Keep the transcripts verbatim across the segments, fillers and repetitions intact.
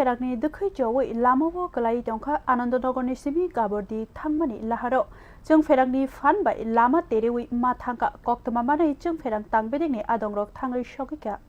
Chwngpherangni dwkhwi chowi lamao kwlaiwi tongkha Anandanagarni simi Gabordi thangmani laharo. Chwngpherangni phan bai lama terewi ma thangkha, koktwma manwi Chwngpherang tangbedekni adongrok thangwi sogwikha.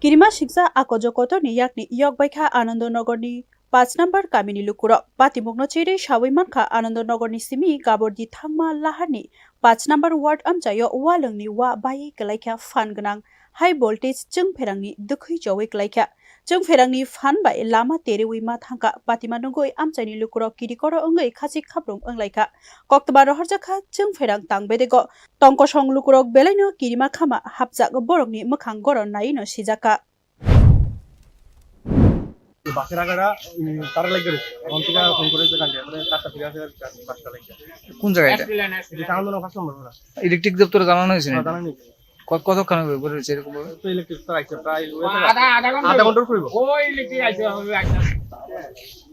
Kirima siksa a kojo kotorni yakni yokbaikha Anandanagarni pach number kamini lukurok. Patimungno chirwi sawi mankha Anandanagarni simi Gabordi thangma laharni pach number ward amchaio walwngni wa baiwi kwlaikha phan gwnang high voltage Chwngpherangni dwkhwi chowi kwlaikha. Chwngpherangni phan bai lama terewi ma thangkha, patima nugwi amchaini lukurok kirikoro wngwi khachik khaprum wnglaikha. Koktwma rohorjakha Chwngpherang tangbedego. Tongkosong lukurok belaino kirima khama hapjak, borokni mwkhang goron naiwino sijakha. বাসের আগাটা, উম, তারা লেগে গেছে। এখন থেকে ফোন করে যে গাড়ি, মানে, চারটা ফিরে আসে, চার-, পাঁচটা লেগে। কোন জায়গা এটা? এটা আমাদের পাঁচ নম্বর ঘোড়া। ইলেকট্রিক দপ্তরে জানানো হয়েছে না? হ্যাঁ, জানানো হয়েছে। কত, কতক্ষণ হবে ঘুরে রয়েছে এরকম ভাবে? তো ইলেকট্রিক তো আইছে প্রায়, আধা ঘন্টা। আধা ঘন্টার উপরে হইব। ওই ইলেকট্রিক আইছে, হবে, আইছে।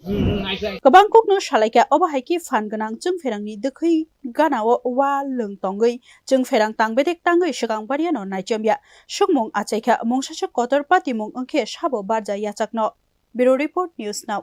হুম, হুম, আইছে, আইছে। Kwbang kokno salaikha, obo hai khe phan gwnang Chwngpherangni dwkhwi ganao wa lwng tongwi Chwngpherang tangbedek tangwi swkang bariano naichomya. Sukmung achaikha, mungsaswk kotor patimung wngkhe sabo barja yachakno. Bureau Report, News Now.